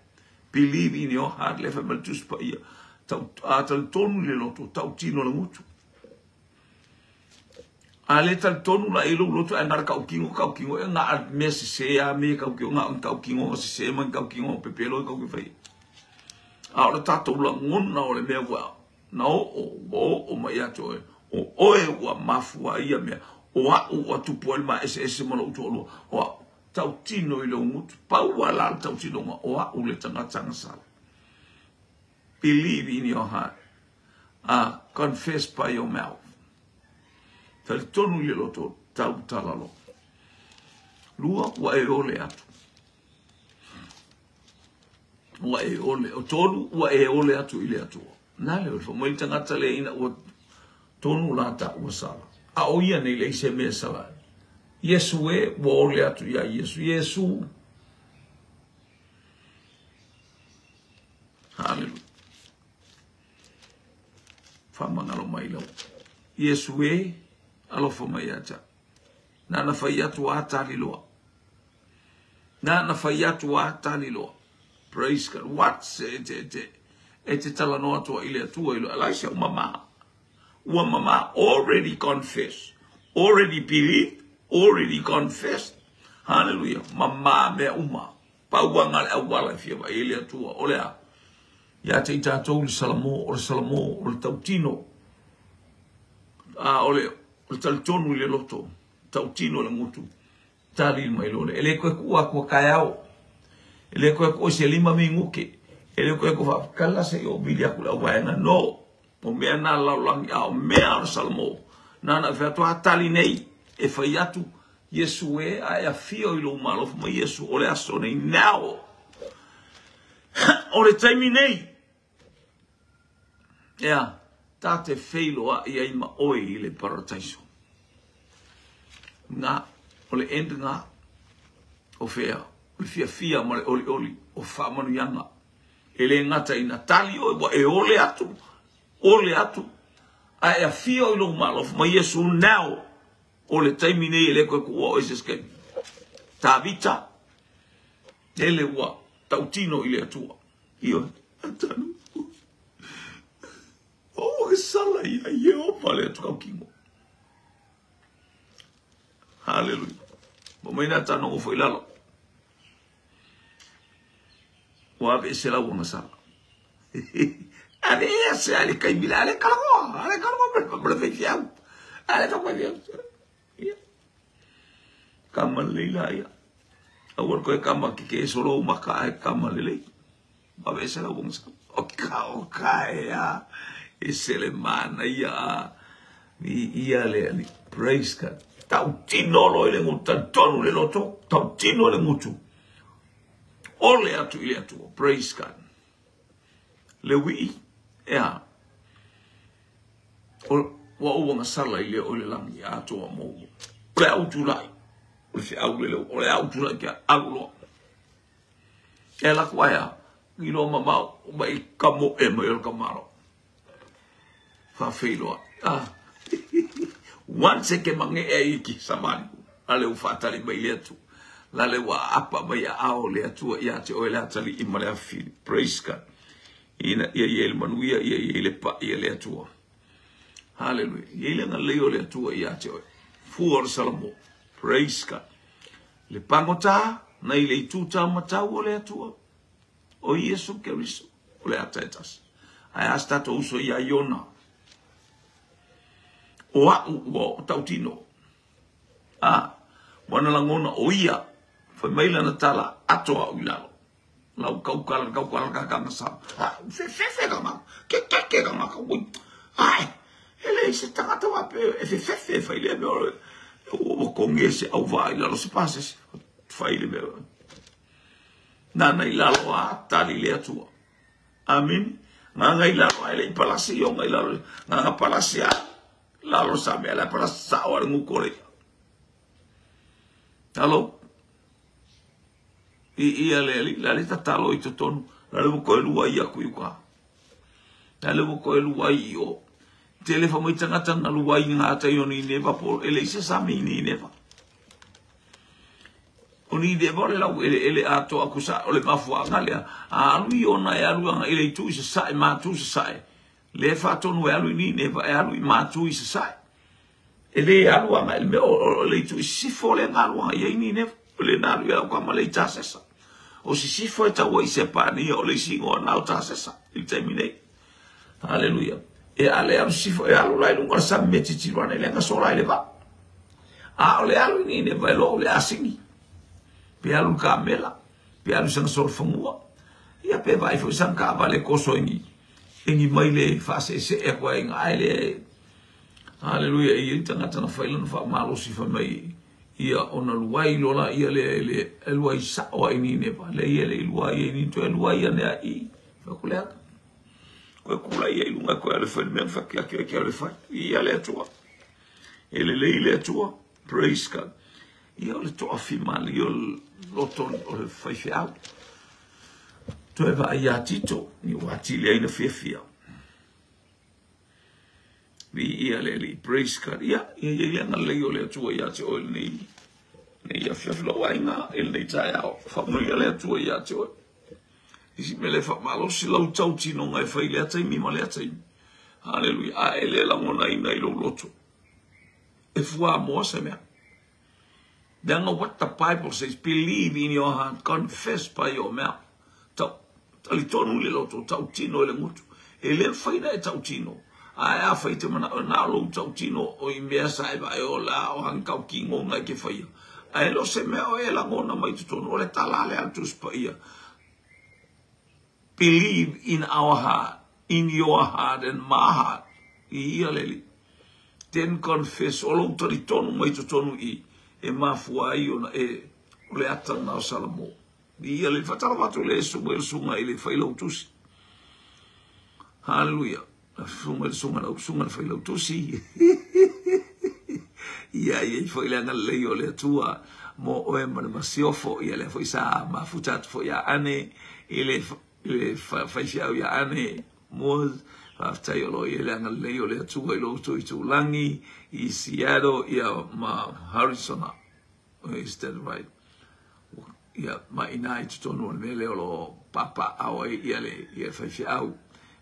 Believe in your heart, lea fai mai le Tusi Paia. Tau, a talitonu i le loto, tautino le gutu. A le talitonu la i lou loto, ae na o le kaukino, kaukino, e na a mea sese a me kaukino, na o ni kaukino sese ma ni kaukino pepelo e kaukino fai. A o le tatou lagona o le mea ua na oo, ua oo mai ia te oe, o oe ua mafua ai ia mea, o a'u ua tupu ai le maeseese ma lou toalua, o a'u, tautino i lou gutu, pau lava la le tautinoga, o a'u le tagata agasala. Believe in your heart, a confess by your mouth. Talitonu i le loto, tautala loa. Lua, ua e ole atu. Ua e ole, o tolu, ua e ole atu i le Atua. Na le fai mai le tagata le ina ua tonu la ta ua sala. A o ia nei leai se mea sala ai. Iesu e, ua ole atu ia Iesu. Iesu. Hallelujah. Faamagalo mai lau. Iesu e, alofa mai ia te au. Nana fai atu a tali loa. Nana fai atu a tali loa. Praise God. What? Se, te, te, e te talanoa atu ai i le Atua i lo Elaisa ua mama. Ua mama already confessed. Already believed. Already confessed. Hallelujah. Mama mea uma. Pau anga le auala e fia vaai ai le Atua. O le a? Ia te i tatou le Salamo, o le Salamo, o le tautino. A o le, o le talitonu i le loto, tautino i le gutu. Tali mai loa lea. E le toe tuu atu a taeao. E le toe tuu i se 5 minuke. E le toe tuu faapea se i ou vili atu i le auvaega. No! O mea na a le lalolagi, a o mea a le Salamo. Nana e fai atu, a tali nei, e fai atu, Iesu e, a e afio i lou malo, fai mai Iesu, o le aso nei, now! O le taimi nei! Ea, ta te feiloai ai ma oe i le parataiso. Nga, o le end nga, o fea, o le fiafia ma le olioli, o faamanuiaga. E le gata ina tali oe, ua e ole atu, ole atu, a e afio i lou malo, fai mai Iesu, now, o le taimi nei e le koe kuua oe se isi taimi. Tavita, lele ua tautino i le Atua. Ioe, atanu. O ke sala ia Ieova le atu kaukino. Hallelujah. Mo mai nā tāna o foi lalo. Ua ave ese lau ona sala. Ave ese a le kaimila, ale kalagoa, ale kalagoa, ma le feifiau. Ale ka feifiau. Ia. Kama lelei la ia. Aua le koe kama ke ke solo maka ai kama lelei. Ave ese lau ona sala. O ka o ka e a. E se le mana ia a. I ia le ali. Praise God. Tautino loa i le gutu, talitonu le loto, tautino le gutu. Ole atu i le Atua. Praise God. Le wii, ea. O, ua ou agasala i le o i le lagi, a atoa mou. O le a ou tulai. O le feau le leo, o le a ou tulai ke alu loa. E ala atu aia, i loa mamao, mai i ka moe mai o le kamalo. Faafeiloai. Ah. Once e te magee ai i te savali, lale ua faatali mai le Atua. Lale ua aapa mai aao le Atua ia te oe le atalii ma le afafine. Praise God. Ina ia i ai le manuia, ia i ai le pai a le Atua. Hallelujah. Ia i le agalelei o le Atua ia te oe. Fua o le Salamo. Praise God. Le pagota nai le itu taumatau o le Atua. O Iesu Keriso. O le ata e tasi. Ae a se tatou uso ia Iona. O a'u ua tautino. A, ua na lagona o ia. Fai mai lana tala, ato a'u i lalo. Lau kaukala, kaukala kakanga sa. A, fefefe ka ngaka. Ke keke ka ngaka. Ui. Ai, e leai se tagata faapea e fefefe e fai lea mea o ua kogi e se auvaa i lalo se pasese. Fai le mea. Nana i lalo a tali le Atua. Amini. Nganga i lalo a e le i palasi i onga i lalo. Nganga palasi a lalo sa mea la palasi sa o ale nguko le. Alo. I ia le ali, la le tatalo i totonu. La le koe lua i aku i uka. La le koe lua i o. Tele fa mai tangata na lua i ngā tai o ni neva po ele i se sami ni neva. O ni neva o le lau ele ele ato aku sa o le mafuaga lea. A alu i ona e alu anga ile i tu i se sae matu se sae. Le whaatonu e alu i ni neva e alu i matu i se sae. E le alu anga ele mea o le itu i sisifo le nga alu anga i ni neva. O le na alu i au kama le i tasesa. O sisifo e taua i Sepania o le isi ingoa na o tasesa. I le taimi nei. Haleluia. E ale alu sisifo e alu lai lunga le sami me titiro ane le sola i le vaa. A o le alu i ni neva e lou le asini. Pe alu i kamela. Pe alu sanga sola fangua. Ia pe vai foi sanga kaavale koso ingi. Ingi mai le whaasese e koe inga ai le. Haleluia. I i tangata na whailana wha malosi wha mai. Ia ona luai lola ia le le luai sao ai ni neva. Le ia le luai ni toe luai ane ai. Whakulea. Koe kula ia i lunga koe ale whai mea whaki ake ake ale whai. Ia le Atua. E le lei le Atua. Praise God. Ia o le toa whimali o loto o le whaiwheau. Toe va ia tito. Ni wati le aina fiafia. Vi ia le li. Praise God. Ia ia ia ia nga lei o le Atua ia te oe nei. Nei ia fiafi lo ainga e nei tai ao. Whamunui ia le Atua ia te oe. Isi mele wha malosi lau tau tino ngai whai lea taimi ma lea taimi. Hallelujah. A e le langona ina i lou loto. E fua moa se mea. Leaga what the Bible says, believe in your heart, confess by your mouth. Tau, talitonu le loto, tau tino e le ngutu. E le whaina e tau tino. A e a whai te mana o nā lou tau tino o i mea sa e vai o la o hangkau ki ngonga i ke whaia. A e lo se mea o e langona mai totonu o le talale al tuspa ia. Believe in our heart, in your heart and my heart. I ia leli. Then confess, o lou talitonu mai totonu i e mafua ai ona e o le ata na o Salamo. I ia leli, whatara watu le sunga i le sunga i le whailau tusi. Hallelujah. Sunga le sunga lau sunga le whailau tusi. Ia ia i whai le anga lei o le Atua mo oe ma le masiofo. Ia le whai sa mafuta atu fo ia ane i le whaiwhiau ia ane mo whaftai o lo i le anga lei o le Atua i lo uto i tūlangi i Seattle ia ma Arizona. Is that right? Ia ma ina i totonu o le mele o lo papa au ai ia le ia whaiwhiau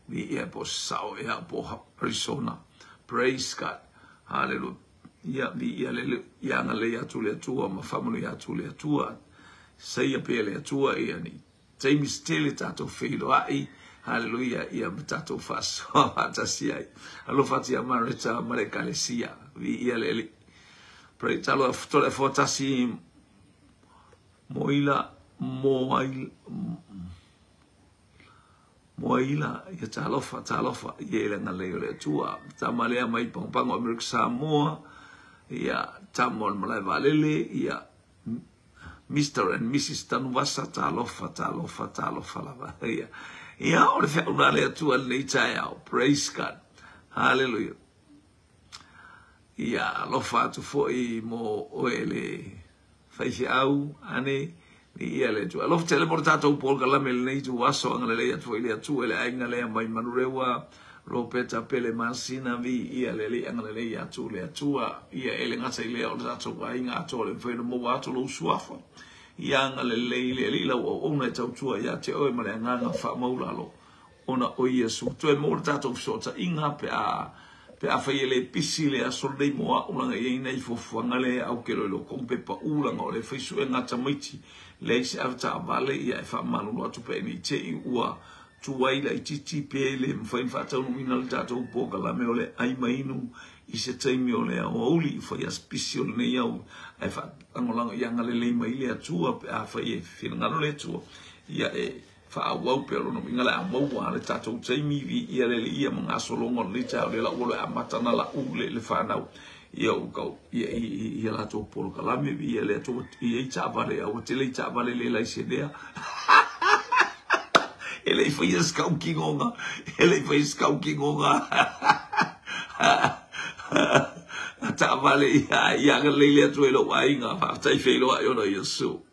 ni ia po sao ia po Arizona. Praise God. Hallelujah. Ia mi ia le ia anga lei atu le Atua ma whamanu ia atu le Atua. Seia pe le Atua ia ni. James tele tātou whiro ai. Hallelujah. Ia ma tātou whasoa whatasi ai. Alofa atu ia Mareta ma le kalesia. Vi ia le li. Pray talo tole fotasi moila moaila moaila ia talofa talofa ia ile nga lei o le Atua. Tamalea mai pangopango Amerika Samoa ia tamo malai valele ia Mr. and Mrs. Tanuvasa talofa talofa talofa lava ia ia o le whauna le Atua nei taeao. Praise God. Hallelujah. Ia alofa atu foi mo oe le whaiwhiau ane ni ia le Atua. Alofa tele mo le tātou Paul Kalame le nei tu aso anga le lei atu foi le Atua le ainga lea mai manurewa Ropeta Pele Masina, viia le Alii, agalelei atu le Atua. Ia e le gata i lea o le tatou aiga atoa, le mafai ona maua atu lou suafa. Ia agalelei le Alii lau auauna e tautua ia te oe ma le agaga faamaulalo ona o Iesu. Toe maua le tatou fesootaiga pe a pe afai e le pisi le aso lenei mo a'u, laga e i ai nai fuafuaga lea au ke loilo koʻu pepa u, laga o le fai suega a tamaiti, leai se avetaavale. Ia e faamalulu atu pe nei te i ua tuai laitiiti pe le mafai ona faataunuuina le tatou polokalame o le ai ma inu i se taimi o le aoauli fai asipisi o lenei au, ae faalagolago ia agalelei mai le Atua pe afai e finagalo le Atua ia e faaauau pea. Lona uiga le a maua le tatou taimi. Viia le Alii ma gasologa o lenei taeao lea la ua loe amata na lau le fanau ia ua kau ia ia latou polokalame. Viia le Atua ia i taavale a ua tele i taavale le laisenea e le i faia se tautinoga, e le i faia se tautinoga a taavale. Ia agalelei le Atua i lou aiga. Faafetai feiloai ona Iesu.